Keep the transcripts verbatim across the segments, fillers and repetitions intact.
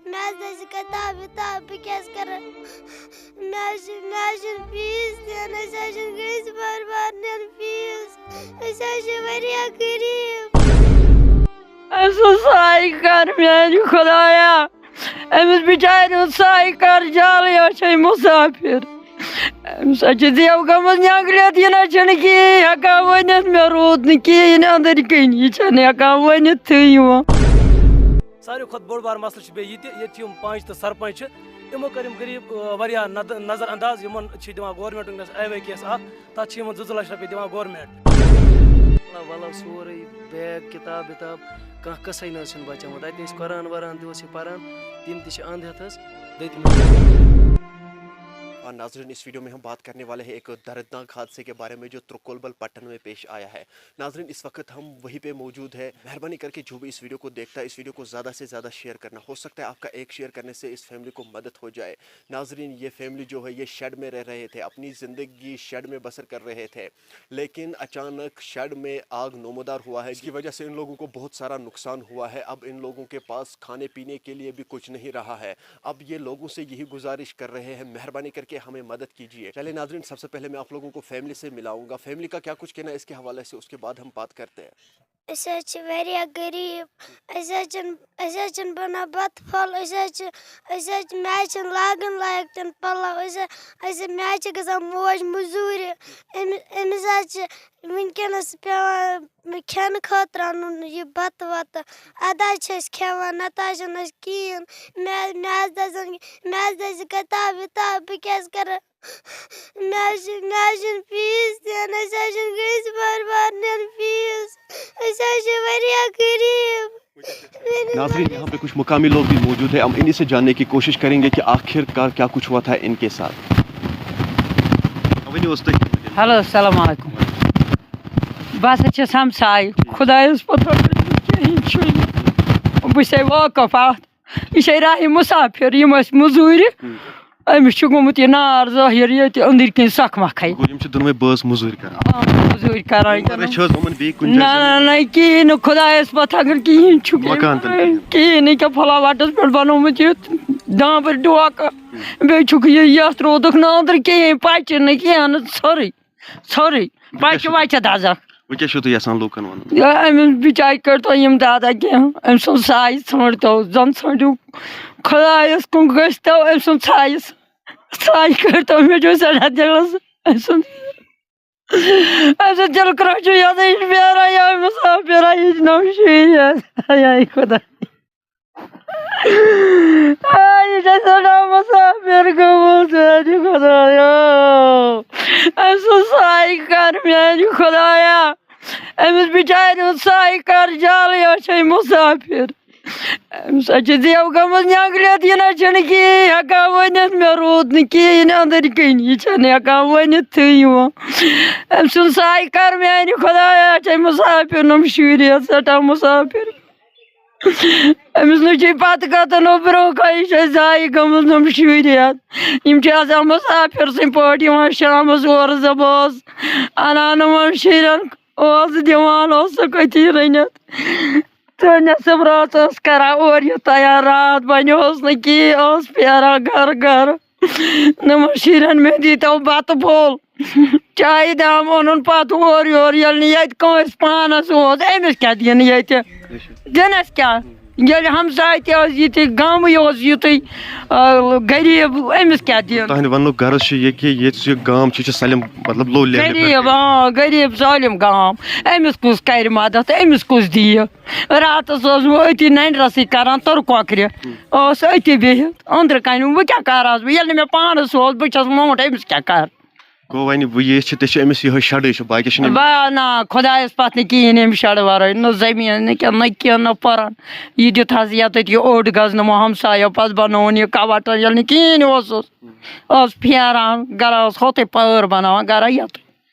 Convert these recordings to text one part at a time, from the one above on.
مےٚ حظ دَزِ کِتاب وِتاب، بہٕ کیٛاہ حظ کَرٕ؟ مےٚ حظ چھِ، مےٚ حظ چھِنہٕ فیٖس دِنۍ، أسۍ حظ چھِنہٕ گٔژھۍ بار بار نِنۍ فیٖس، أسۍ حظ چھِ واریاہ غریٖب۔ أمۍ سٕنٛز سایہِ کر میٛانہِ خۄدایا، أمِس بِچارِ ہٕنٛز سایہِ کر جالٕے، أسۍ چھِ مُسافِر۔ أمِس حظ چھِ زیو گٔمٕژ نٮ۪نٛگلِتھ، یہِ نہ چھِنہٕ کِہیٖنۍ ہٮ۪کان ؤنِتھ، مےٚ روٗد نہٕ کِہیٖنۍ أنٛدٕرۍ کِنۍ، یہِ چھَنہٕ ہٮ۪کان ؤنِتھ تھٕے یِوان۔ ساروی کھۄتہٕ بوٚڑ بار مسلہٕ چھُ بیٚیہِ یہِ تہِ، ییٚتہِ چھِ یِم پنٛچ تہٕ سرپنٛچ چھِ، یِمو کٔر یِم غریٖب، آ، واریاہ ند-، نظر انداز، یِمن چھِ دِوان گورمٮ۪نٹ وٕنکیٚنَس ایوے کیس اکھ، تَتھ چھِ یِمن زٕ زٕ لَچھ رۄپیہِ دِوان گورمٮ۪نٹ۔ وَلہٕ، وَلہٕ، سورُے بیگ، کِتاب وِتاب، کانٛہہ قٕصَے نہ حظ چھُنہٕ بَچومُت۔ اَتہِ ٲسۍ قرآن وران تہِ اوس یہِ پَران، تِم تہِ چھِ اَنٛد ہٮ۪تھ حظ، دٔتۍ۔ اور नाज़रीन, इस वीडियो में हम बात करने वाले हैं एक दर्दनाक हादसे के बारे में, जो त्रुकोलबल पट्टन में पेश आया है। नाज़रीन, इस वक्त हम वहीं पे मौजूद है। मेहरबानी करके जो भी इस वीडियो को देखता है, इस वीडियो को ज़्यादा से ज़्यादा शेयर करना। हो सकता है आपका एक शेयर करने से इस फैमिली को मदद हो जाए। नाज़रीन, ये फैमिली जो है, ये शेड में रह रहे थे, अपनी ज़िंदगी शेड में बसर कर रहे थे, लेकिन अचानक शेड में आग नमोदार हुआ है, जिसकी वजह से इन लोगों को बहुत सारा नुकसान हुआ है। अब इन लोगों के पास खाने पीने के लिए भी कुछ नहीं रहा है। अब ये लोगों से यही गुजारिश कर रहे हैं, मेहरबानी करके हमें मदद कीजिए। चलिए नाज़रीन, सबसे पहले मैं आप लोगों को फैमिली से मिलाऊंगा, फैमिली का क्या कुछ कहना है इसके हवाले से, उसके बाद हम बात करते हैं। أسۍ حظ چھِ واریاہ غریٖب، أسۍ حظ چھِنہٕ، أسۍ حظ چھِنہٕ بَنان بَتہٕ پھوٚل، أسۍ حظ چھِ، أسۍ حظ چھِ، مےٚ حظ چھِنہٕ لاگَن لایق تِنہٕ پَلو، أسۍ حظ، أسۍ حظ، مےٚ حظ چھِ گژھان موج مٔزوٗرِ، أمِس، أمِس حظ چھِ وٕنکیٚنَس پٮ۪وان کھٮ۪نہٕ خٲطرٕ اَنُن یہِ بَتہٕ وَتہٕ، اَدٕ حظ چھِ أسۍ کھٮ۪وان، نَتہٕ حظ چھِنہٕ أسۍ کِہیٖنۍ، مےٚ، مےٚ حظ دَزَن، مےٚ حظ دَزِ کِتاب وِتاب، بہٕ کیٛاہ حظ کَرٕ؟ مےٚ حظ چھِ، مےٚ حظ چھِنہٕ فیٖس دِنۍ، أسۍ حظ چھِنہٕ گٔژھۍ بار بار نِنۍ فیٖس، أسۍ حظ چھِ واریاہ غریٖب۔ ناظرین، یہاں پہ کچھ مقامی لوگ بھی موجود ہے، ہم انہی سے جاننے کی کوشش کریں گے کہ آخر کار کیا کچھ ہوا تھا ان کے ساتھ۔ ؤنِو حظ تُہۍ۔ ہیلو، السلام علیکم۔ بہٕ ہسا چھَس ہمساے، خۄدایَس پَتھ کِہیٖنۍ چھُنہٕ۔ بہٕ چھَسَے واقف اَتھ۔ یہِ چھے راہہِ مُسافِر، یِم ٲسۍ مٔزوٗرِ۔ أمِس چھُ گوٚمُت یہِ نار ظٲہِر ییٚتہِ أنٛدٕرۍ کِنۍ سۄکھٕ مۄکھَے۔ گوٚو، یِم چھِ دۄنوَے بٲژ مٔزوٗرۍ کران۔ آ، مٔزوٗرۍ کران۔ یِم چھِ حظ یِمَن بیٚیہِ کُنہِ جایہِ نہ، زٔمیٖن؟ نہ، نہ، کِہیٖنۍ نہٕ، خۄدایَس پَتھ اگر کِہیٖنۍ چھُ۔ مکان تہِ نہٕ کِہیٖنۍ۔ کِہیٖنۍ نہٕ، ییٚکیٛاہ فلاوَٹَس پٮ۪ٹھ بَنومُت یُتھ دامبٕرۍ ڈوکہٕ۔ بیٚیہِ چھُکھ یہِ، یَتھ روٗدُکھ نہٕ أنٛدرٕ کِہیٖنۍ، پَچہِ نہٕ کِہیٖنۍ نہٕ، ژھوٚرُے، ژھوٚرُے۔ وۄنۍ کیٛاہ پَچہِ چھُ، وَچہِ دَزَکھ۔ وۄنۍ کیٛاہ چھُو تُہۍ یَژھان لوٗکَن وَنُن؟ یا أمِس بِچارِ کٔرۍتو یِم دادا کینٛہہ، أمۍ سُنٛد سایہِ ژھٲنٛڈۍتو، زَن ژھٲنٛڈِو خۄدایَس کُن گٔژھۍتو أمۍ سُنٛد سایہِ، سایہِ کٔرۍتو۔ مےٚ چھُ سٮ۪ٹھاہ دِلَس أمۍ سُنٛد، أمۍ سُنٛد دِل کرٛوٚچھُن یَتھ، یہِ چھُ پھیران یا مُسافِر، یہِ چھِ نَو شیٖرِتھ۔ ہاے خۄدا۔ آ، یہِ چھےٚ سٮ۪ٹھاہ مُسافِر گٔمٕژ، میٛانہِ خۄدایا۔ أمۍ سٕنٛز سایہِ کر، میٛانہِ خۄدایا۔ أمِس بِچارِ ہٕنٛز سایہِ کر جالٕے، یہِ چھےٚ مُسافِر۔ أمِس حظ چھِ زیو گٔمٕژ نٮ۪نٛگلِتھ، یہِ نہ چھِنہٕ کِہیٖنۍ ہٮ۪کان ؤنِتھ، مےٚ روٗد نہٕ کِہیٖنۍ أنٛدٕرۍ کِنۍ، یہِ چھَنہٕ ہٮ۪کان ؤنِتھٕے یِوان۔ أمۍ سٕنٛز سایہِ کر، میٛانہِ خۄدایا، چھےٚ مُسافِر، نۄم شُرۍ یَتھ سٮ۪ٹھاہ مُسافِر۔ أمِس نہٕ چھُے پَتہٕ کَتَن، او برونٛہہ کَنہِ چھِ اَسہِ زایہِ گٔمٕژ نۄم شُرۍ ہٮ۪تھ۔ یِم چھِ آسان مُسافِر سٕنٛدۍ پٲٹھۍ یِوان شامَس اورٕ زَب اوس اَنان یِمَن شُرٮ۪ن، اوس دِوان اوسُکھ أتی رٔنِتھ۔ تہٕ نٮ۪صٕب راتھ ٲس کَران اورٕ یہِ تیار، راتھ بَنیوس نہٕ کِہیٖنۍ، اوس پھیران گَرٕ گَرٕ۔ نۄمَن شُرٮ۪ن مےٚ دیٖتو بَتہٕ پھوٚل۔ چایہِ دام اوٚنُن پَتہٕ اورٕ یورٕ، ییٚلہِ نہٕ ییٚتہِ کٲنٛسہِ پانَس اوس، أمِس کیٛاہ دِنہٕ ییٚتہِ؟ دِنَس کیٛاہ؟ ییٚلہِ ہمساے تہِ ٲسۍ ییٚتہِ، گامٕے اوس یُتُے، آ، غریٖب، أمِس کیٛاہ دِنہٕ؟ تُہٕنٛدِ وننُک غرض چھُ یہِ کہِ یُس یہِ گام چھُ، یہِ چھُ سٲلِم، مطلب، low level پٮ۪ٹھ۔ غریٖب، آ، غریٖب ظٲلِم گام۔ أمِس کُس کَرِ مدد، أمِس کُس دِیہِ؟ راتَس اوس وۄنۍ أتی نَنہِ رَسٕے کران تُرٕ کۄکرِ۔ اوس أتی بِہِتھ أنٛدرٕ کَنہِ۔ وۄنۍ کیٛاہ کَرٕ آز بہٕ؟ ییٚلہِ نہٕ مےٚ پانَس اوس، بہٕ چھَس موٚنٛڈ، أمِس کیٛاہ کَرٕ؟ گوٚو وۄنۍ وۄنۍ یہِ چھِ، تہِ چھِ أمِس یِہوٚے شَڈٕے چھُ، باقٕے چھِنہٕ أمِس۔ با-، نہ، خۄدایَس پَتھ نہٕ کِہیٖنۍ أمِس شَڈٕ وَرٲے، نہ زٔمیٖن، نہ کینٛہہ، نہ کینٛہہ، نہ پَران۔ یہِ دیُت حظ یَتٕتھ یہِ اوٚڑ گَز، نہٕ مو ہمسایو پَتہٕ بَنووُن یہِ کَوَٹَن، ییٚلہِ نہٕ کِہیٖنۍ اوسُس۔ اوس پھیران، گَرا اوس ہوٚتُے پٲر بَناوان، گَرا یَتٕے۔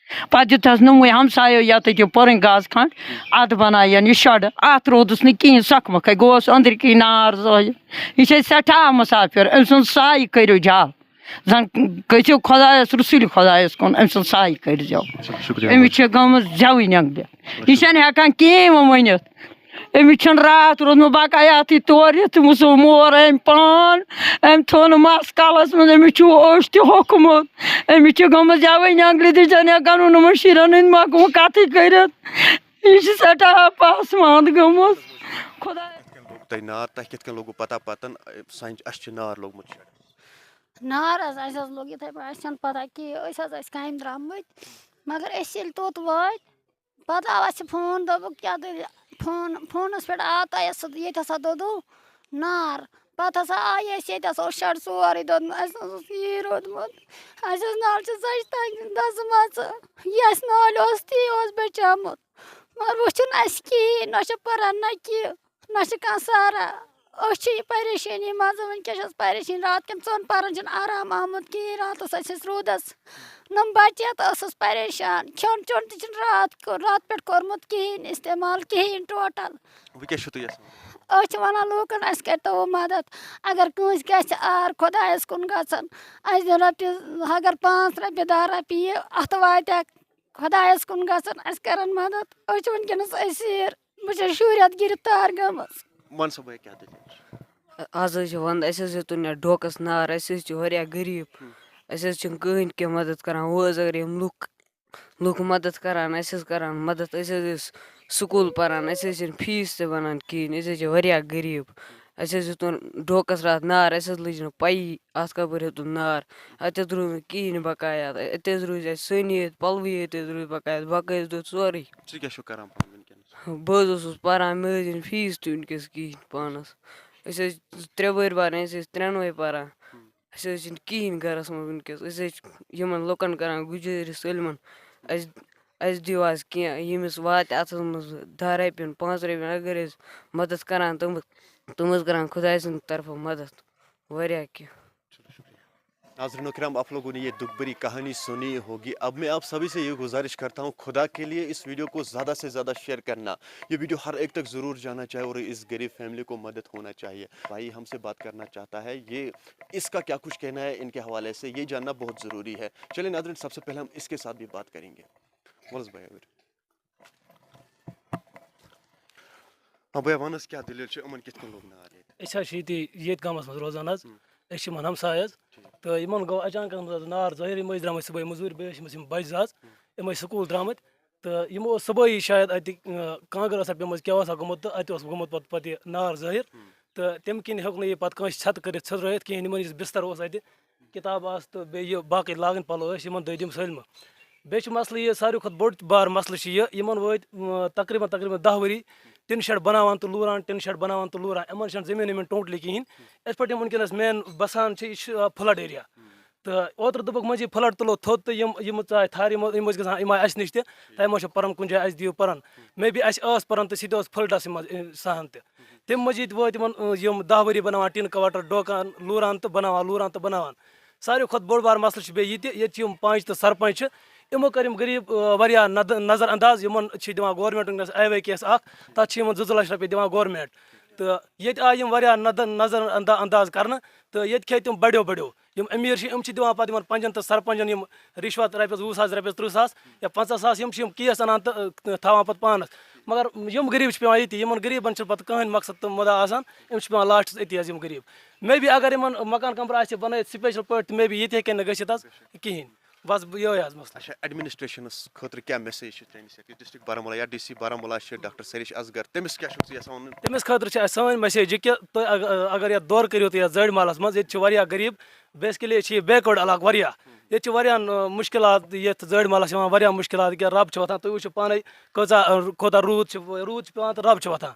پَتہٕ دیُت حظ نوٚمُے ہمسایو یَتٕتھ یہِ پٔرٕنۍ گاسہٕ کھنٛڈ، اَتھ بَنایَن یہِ شَڈٕ۔ اَتھ روٗدُس نہٕ کِہیٖنۍ، سۄکھٕ مۄکھَے گوس أنٛدٕرۍ کِنۍ نار زٲیِتھ۔ یہِ چھِ أسۍ سٮ۪ٹھاہ مُسافِر، أمۍ سُنٛد سایہِ کٔرِو جَل۔ زَن گٔژھِو خۄدایَس رسوٗلِ خۄدایَس کُن، أمۍ سُنٛد سایہِ کٔرۍزیو۔ اچھا، شُکریہ۔ أمِس چھِ گٔمٕژ زٮ۪وٕے نٮ۪نٛگدِ۔ یہِ چھَنہٕ ہٮ۪کان کِہیٖنۍ وۄنۍ ؤنِتھ۔ أمِس چھُنہٕ راتھ روٗدمُت بقایاتٕے تورٕ یِتھ، أمِس اوس مور أمۍ پان، أمۍ تھوٚو نہٕ مَس کَلَس منٛز، أمِس چھُ اوٚش تہِ ہوٚکھمُت، أمِس چھِ گٔمٕژ یَوَے نٮ۪نٛگلہِ تہِ چھَنہٕ ہٮ۪کان یِمَن شُرٮ۪ن ہٕنٛدۍ مۄکلہٕ کَتھٕے کٔرِتھ۔ یہِ چھِ سٮ۪ٹھاہ پَسماند گٔمٕژ۔ خۄدایا۔ کِتھ کٔنۍ لوٚگ تۄہہِ نار؟ تۄہہِ کِتھ کٔنۍ لوٚگوُ پتہ پتن، اے، سانہِ اَسہِ چھُ نار لوٚگمُت شیڈس؟ نار حظ، اَسہِ حظ لوٚگ یِتھَے پٲٹھۍ، اَسہِ چھَنہٕ پَتہ کِہیٖنۍ، أسۍ حظ ٲسۍ کامہِ درٛامٕتۍ، مگر أسۍ ییٚلہِ توٚت وٲتۍ، پَتہٕ آو اَسہِ فون، دوٚپُکھ، "کیٛاہ دٔلیٖل؟" فون، فونَس پٮ۪ٹھ آو تۄہہِ سُہ، ییٚتہِ ہسا دوٚدُو نار۔ پَتہٕ ہسا آیہِ أسۍ ییٚتہِ، ہسا اوس شَڈ سورُے دوٚدمُت، اَسہِ نہ حظ اوس یی روٗدمُت، اَسہِ حظ نالہِ چھِ ژَجہِ تَنہِ دَزمَژٕ، یہِ اَسہِ نالہِ اوس، تی اوس بَچیومُت، مگر وۄنۍ چھُنہٕ اَسہِ کِہیٖنۍ، نہ چھِ پَران نہ کینٛہہ۔ نہ چھِ کانٛہہ سہارا۔ أسۍ چھِ یہِ پریشٲنی منٛز، وٕنکیٚس چھِ أسۍ پریشٲنی۔ راتھ کٮ۪ن ژۄن پہرن چھُنہٕ آرام آمُت کِہیٖنۍ۔ راتَس ٲسۍ أسۍ روٗدَس نۄم بَچہِ تہٕ ٲسٕس پریشان۔ کھیوٚن چیوٚن تہِ چھُنہٕ راتھ کیُن، راتہٕ پٮ۪ٹھ کوٚرمُت کِہیٖنۍ استعمال، کِہیٖنۍ ٹوٹل۔ وۄنۍ کیٛاہ چھِو تُہۍ یَژھان؟ أسۍ چھِ وَنان لوٗکَن، اَسہِ کٔرۍتو وۄنۍ مَدَد۔ اگر کٲنٛسہِ گژھِ آر خۄدایَس کُن گژھُن، اَسہِ دِن رۄپیہِ، اگر پانٛژھ رۄپیہِ، دَہ رۄپیہِ یہِ اَتھٕ واتہِ ہا خۄدایَس کُن گژھن، اَسہِ کَرَن مَدَد۔ أسۍ چھِ وٕنکیٚنَس أسیٖر۔ بہٕ چھَس شُرۍ اَتھ گِرفتار گٔمٕژ۔ وَن سا بٲے، کیٛاہ دٔلیٖل چھِ؟ آز حظ چھِ وَنٛدٕ، اَسہِ حظ ہیوٚتُن یَتھ ڈوکَس نار، اَسہِ حظ چھِ واریاہ غریٖب، اَسہِ حظ چھِنہٕ کٕہٕنۍ کینٛہہ مَدَد کَران۔ وۄنۍ حظ اگر یِم لُکھ لُکھ مَدَد کَران، اَسہِ حظ کَران مَدَد، أسۍ حظ ٲسۍ سکوٗل پَران، اَسہِ حظ چھِنہٕ فیٖس تہِ بَنان کِہیٖنۍ، أسۍ حظ چھِ واریاہ غریٖب۔ اَسہِ حظ ہیوٚتُن ڈوکَس راتھ نار، اَسہِ حظ لٔج نہٕ پَیی اَتھ کَپٲرۍ ہیوٚتُن نار، اَتہِ حظ روٗد نہٕ کِہیٖنۍ بقایا، اَتہِ حظ روٗزۍ اَسہِ سٲنی یٲتۍ پَلوٕے یٲتۍ حظ روٗدۍ بقایا، باقٕے حظ دوٚد سورُے۔ ژٕ کیٛاہ چھُکھ کَران پانہٕ وٕنکیٚنَس؟ بہٕ حظ اوسُس پَران، مےٚ حظ چھِنہٕ فیٖس تہِ وٕنکیٚس کِہیٖنۍ پانَس۔ أسۍ ٲسۍ ترٛےٚ بٔرۍ بارٕنۍ، أسۍ ٲسۍ ترٛٮ۪نوَے پَران۔ اَسہِ حظ چھِنہٕ کِہیٖنۍ گَرَس منٛز وٕنکیٚس۔ أسۍ حظ چھِ یِمَن لُکَن کَران گُزٲرِش سٲلمَن، اَسہِ اَسہِ دِیِو حظ کینٛہہ، ییٚمِس واتہِ اَتھَس منٛز دَہ رۄپیَن، پانٛژھ رۄپیَن، اگر أسۍ مَدَد کَران تِم، تِم حظ کَران خۄداے سٕنٛدِ طرفہٕ مَدَد واریاہ کینٛہہ۔ ناظرین کرام، آپ لوگوں نے یہ دکھ بھری کہانی سنی ہوگی۔ اب میں آپ سبھی سے یہ گزارش کرتا ہوں، خدا کے لیے اس ویڈیو کو زیادہ سے زیادہ شیئر کرنا، یہ ویڈیو ہر ایک تک ضرور جانا چاہیے اور اس غریب فیملی کو مدد ہونا چاہیے۔ بھائی ہم سے بات کرنا چاہتا ہے، یہ اس کا کیا کچھ کہنا ہے ان کے حوالے سے، یہ جاننا بہت ضروری ہے۔ چلیے ناظرین، سب سے پہلے ہم اس کے ساتھ بھی بات کریں گے۔ وَلہٕ حظ بھائی، اگر ہاں بھیا، وَن حظ، کیٛاہ دٔلیٖل چھِ؟ یِمَن کِتھ کٔنۍ لوٚگ نار ییٚتہِ؟ أسۍ حظ چھِ ییٚتہِ، ییٚتہِ گامَس منٛز روزان حظ۔ أسۍ چھِ یِمَن ہمساے حظ۔ تہٕ یِمَن گوٚو اچانکَس منٛز حظ نار ظٲہِر۔ یِم ٲسۍ درٛامٕتۍ صُبحٲے مٔزوٗرۍ، بیٚیہِ ٲسۍ یِم، یِم بَجہِ زٕ حظ۔ یِم ٲسۍ سکوٗل درٛامٕتۍ۔ تہٕ یِمو اوس صُبحٲیی شاید اَتہِ، اۭں، کانٛگٕر ٲسا پیٚمٕژ، کیٛاہ اوسا گوٚمُت، تہٕ اَتہِ اوس گوٚمُت پَتہٕ، پَتہٕ یہِ نار ظٲہِر۔ تہٕ تَمہِ کِنۍ ہیوٚک نہٕ یہِ پَتہٕ کٲنٛسہِ ژھٮ۪تہٕ کٔرِتھ، ژھٮ۪تہٕ رٲیِتھ کِہیٖنۍ۔ یِمَن یُس بِستَر اوس اَتہِ، کِتاب آسہٕ تہٕ بیٚیہِ یہِ باقٕے لاگٕنۍ پَلو ٲسۍ، یِمَن دٔدۍ یِم سٲلمہٕ۔ بیٚیہِ چھُ مسلہٕ یہِ، ساروی کھۄتہٕ بوٚڑ بار مسلہٕ چھُ یہِ، یِمن وٲتۍ، اۭں، تقریباً، تقریباً دَہ ؤری ٹِن شیڈ بناوان تہٕ لوٗران، ٹِن شیڈ بناوان تہٕ لوٗران۔ یِمن چھَنہٕ زٔمیٖن وٕمیٖن totally کِہیٖنۍ۔ یِتھ پٲٹھۍ یِم وٕنکیٚنَس main بسان چھِ، یہِ چھُ، آ، flood area۔ تہٕ اوترٕ دوٚپُکھ منٛزٕ یہِ flood تُلو تھوٚد تہٕ یِم، یِم ژاے تھَر، یِم، یِم ٲسۍ گژھان، یِم آے اَسہِ نِش تہِ، تۄہہِ ما چھو پَرُن کُنہِ جایہِ، اَسہِ دِیِو پَرُن۔ Maybe اَسہِ ٲس پَرُن تہٕ سُہ تہِ اوس floodَس منٛز، اۭں، سہن تہِ۔ تَمہِ مٔزیٖد وٲتۍ یِمن، اۭں، یِم دَہ ؤری بناوان ٹِن کواٹر، ڈوکان، لوٗران تہٕ بناوان، لوٗران تہٕ بناوان۔ ساروی کھۄتہٕ بوٚڑ بار مسلہٕ چھُ بیٚیہِ یہِ تہِ، ییٚتہِ چھِ یِم پنچ تہٕ سرپنچ چھِ، یِمو کٔر یِم غریٖب، آ، واریاہ ند-، نظر انداز۔ یِمن چھِ دِوان گورمینٹ وٕنکیٚنس ایوے کیس اکھ، تَتھ چھِ یِمن زٕ زٕ لچھ رۄپیہِ دِوان گورمینٹ۔ تہٕ ییٚتہِ آیہِ یِم واریاہ ند-، نظر اندا-، انداز کرنہٕ، تہٕ ییٚتہِ کھیٚیہِ تِم بڑیو بڑیو۔ یِم أمیٖر چھِ، یِم چھِ دِوان پتہٕ یِمن پنچن تہٕ سرپنچن یِم رِشوت رۄپیَس وُہ ساس، رۄپیَس تٕرٛہ ساس یا پنٛژاہ ساس، یِم چھِ یِم کیس اَنان تہٕ، آ، تھاوان پتہٕ پانس۔ مگر یِم غریٖب چھِ پٮ۪وان ییٚتی، یِمن غریٖبن چھِ پتہٕ کٕہٕنۍ مقصد تہٕ مُدا آسان، یِم چھِ پٮ۪وان لاسٹس أتی حظ یِم غریٖب۔ Maybe اگر یِمن مکان کمرٕ آسہِ بنٲیِتھ special پٲٹھۍ، تہٕ maybe ییٚتہِ ہیٚکن نہٕ گٔژھِتھ حظ کِہیٖنۍ۔ بس یِہوٚے حظ مسلہٕ۔ اچھا، ایڈمنسٹریشنس خٲطرٕ کیٛاہ message چھِ چٲنِس ییٚتہِ ڈسٹرکٹ بارہمولہ یا ڈی سی بارہمولہ چھِ ڈاکٹر سریش اصغر، تٔمِس کیٛاہ چھُکھ ژٕ یژھان وَنُن؟ تٔمِس خٲطرٕ چھِ اَسہِ سٲنۍ message یہِ کہِ تُہۍ اگ-، اگر یَتھ دورٕ کٔرِو تُہۍ یَتھ زٲڑۍ محلَس منٛز، ییٚتہِ چھِ واریاہ غریٖب، basically چھِ یہِ backward علاقہٕ واریاہ۔ ییٚتہِ چھِ واریاہَن، آ، مُشکِلات، یَتھ زٲڑۍ محلَس چھِ یِوان واریاہ مُشکِلات، یہِ کیٛاہ رَب چھِ وۄتھان، تُہۍ وٕچھِو پانَے کۭژاہ، آ، کوٗتاہ روٗد چھِ، روٗد چھِ پٮ۪وان تہٕ رَب چھِ وۄتھان۔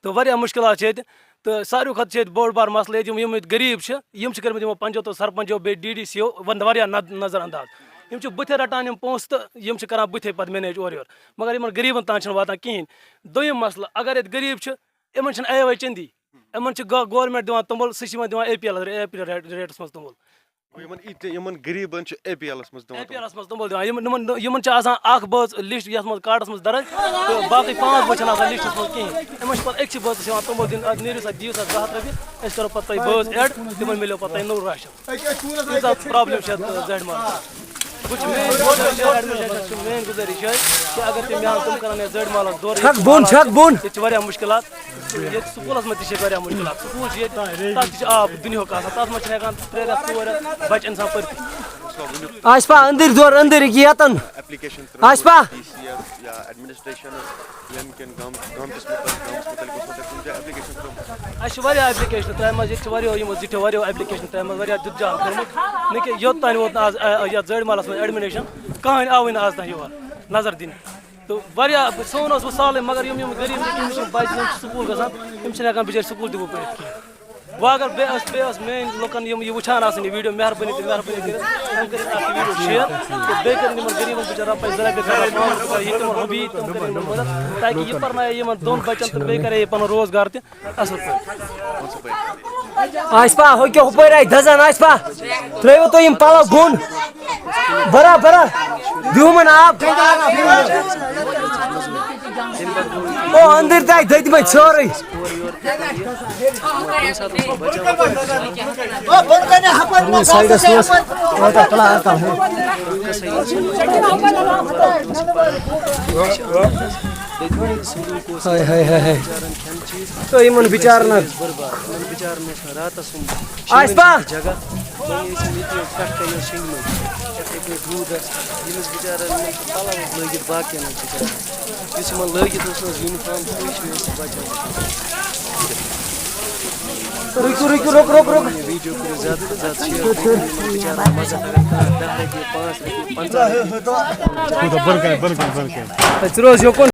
تہٕ واریاہ مُشکِلات چھِ ییٚتہِ۔ تہٕ ساروی کھۄتہٕ چھِ ییٚتہِ بوٚڑ بار مسلہٕ ییٚتہِ یِم، یِم ییٚتہِ غریٖب چھِ، یِم چھِ کٔرمٕتۍ یِمو پنچو تہٕ سرپنچو بیٚیہِ ڈی ڈی سی یو وۄنۍ واریاہ ند-، نظر انداز۔ یِم چھِ بٕتھے رٹان یِم پونٛسہٕ تہٕ یِم چھِ کران بٕتھے پتہٕ manage اورٕ یورٕ۔ مگر یِمن غریٖبن تام چھِنہٕ واتان کِہیٖنۍ۔ دوٚیِم مسلہٕ، اگر ییٚتہِ غریٖب چھِ، یِمن چھِنہٕ اے واے چندی۔ یِمن چھِ گو-، گورمینٹ دِوان توٚمُل، سُہ چھِ یِمن دِوان A P L, A P L rate-, rates منٛز توٚمُل۔ یِمن یی تہِ، یِمن غریٖبن چھِ اے پی ایلس منٛز دِوان اے پی ایلس منٛز توٚمُل دِوان۔ یِم، یِمن، یِمن چھِ آسان اکھ بٲژ لسٹ یتھ منٛز کارڈس منٛز درج تہٕ باقٕے پانٛژھ بٲژ چھِنہٕ آسان لسٹس منٛز کِہیٖنۍ۔ یِمن چھِ پتہٕ أکسٕے بٲژس یِوان توٚمُل دِنہٕ، ادٕ نیٖرِو سا، دِیِو سا زٕ ہتھ رۄپیہِ، أسۍ کرو پتہٕ تۄہہِ بٲژ add، تِمن مِلیو پتہٕ تۄہہِ نوٚو راشن۔ ییٖژاہ problem چھِ یتھ زٲڑۍ محلس۔ وٕچھ، میٲنۍ گُزٲرِش چھِ، میٲنۍ گُزٲرِش چھِ کہ اگر تِم یِہن تِم کرن یتھ زٲڑۍ مالس دورٕ، چھکھ بۄن، چھکھ بۄن۔ ییٚتہِ چھِ واریاہ مُشکلات۔ ییٚتہِ سکوٗلس منٛز تہِ چھِ واریاہ مُشکلات۔ سکوٗل چھِ ییٚتہِ، تتھ تہِ چھِ آب دُنیاہُک آسان، تتھ منٛز چھِنہٕ ہٮ۪کان ترٛےٚ رٮ۪تھ، ژور رٮ۪تھ بچہِ انسان پٔرِتھ۔ آسفا، أنٛدٕرۍ دور، أنٛدٕرۍ ییٚکیٛاہ یتن۔ ایپلیکیشن ترٲو آسفا۔ ڈی سی یس یا ایڈمنسٹریشنس، ییٚمہِ کٮ۪ن گام-، گامکِس مُتعلق، گامس مُتعلق اوس مےٚ تۄہہِ کُنہِ جایہِ ایپلیکیشن ترٲومٕژ؟ اَسہِ چھِ واریاہ ایپلیکیشن ترٛایمَژ، ییٚتہِ چھِ واریاہو یِمو زِٹھیو واریاہو ایپلیکیشن ترٛایمَژ، واریاہ دیُت جان کوٚرمُت۔ نہ کہِ یوٚت تام ووت نہٕ آز، آ، آ، یَتھ زٲڑۍ مالَس منٛز ایڈمنسٹریشن، کٕہٕنۍ آوٕے نہٕ آز تام یور نظر دِنہِ۔ تہٕ واریاہ، سون اوس وۄنۍ سہلٕے، مگر یِم، یِم غریٖب لٔڑکہٕ، یِم چھِ بَچہِ، یِم چھِ سکوٗل گژھان، یِم چھِنہٕ ہٮ۪کان بِچٲرۍ سکوٗل تہِ وۄنۍ پٔرِتھ کِہیٖنۍ۔ وۄنۍ اگر بیٚیہِ ٲس، بیٚیہِ ٲس میٛٲنۍ لُکَن یِم یہِ وٕچھان آسَن یہِ ویٖڈیو، مہربٲنی کٔرِتھ، مہربٲنی کٔرِتھ، تِم کٔرِن اَتھ یہِ ویٖڈیو شِیَر تہٕ بیٚیہِ کٔرِن یِمَن غریٖبَن بِچارَن رۄپَے زٕ رۄپیہِ خرچ، پانٛژھ رۄپیہِ، یہِ تِمَن ہُم یی، تِم کٔرِن یِمَن مَدَد، تاکہِ یہِ پَرنایہِ یِمَن دۄن بَچَن تہٕ بیٚیہِ کَرِ یہِ پَنُن روزگار تہِ اَصٕل پٲٹھۍ۔ آسفا، ہُہ کیٛاہ ہُپٲرۍ آیہِ دَزان آسفا؟ ترٛٲیِو تُہۍ یِم پَلَو بۄن۔ برا، برا۔ دِیِو یِمَن آب۔ او، أنٛدٕرۍ تہِ آیہِ دٔدۍمٕتۍ سورُے۔ ہاے، ہاے، ہاے، ہاے۔ تو یِمَن بِچارَن حظ۔ آسفا۔ ییٚمِس بِچارَن یِم پَلَو ٲسۍ لٲگِتھ باقیَن ٲسۍ بِچارَن۔ یُس یِمَن لٲگِتھ اوس نہٕ حظ یوٗنِفارم، سُے چھُ أسۍ بَچان۔ رُکِو، رُکِو، رُک، رُک، رُک۔ یہِ ویٖڈیو کٔرِو زیادٕ تہٕ زیادٕ شِیَر۔ یِمَن بِچارَن مَدَد اگر کانٛہہ دَہ رۄپیہِ، پانٛژھ رۄپیہِ، پنٛژاہ رۄپیہِ۔ بہٕ کَرٕ بۄنہٕ کَنہِ، بۄنہٕ کَنہِ، بۄنہٕ کَنہِ۔ ژٕ روز یوکُن۔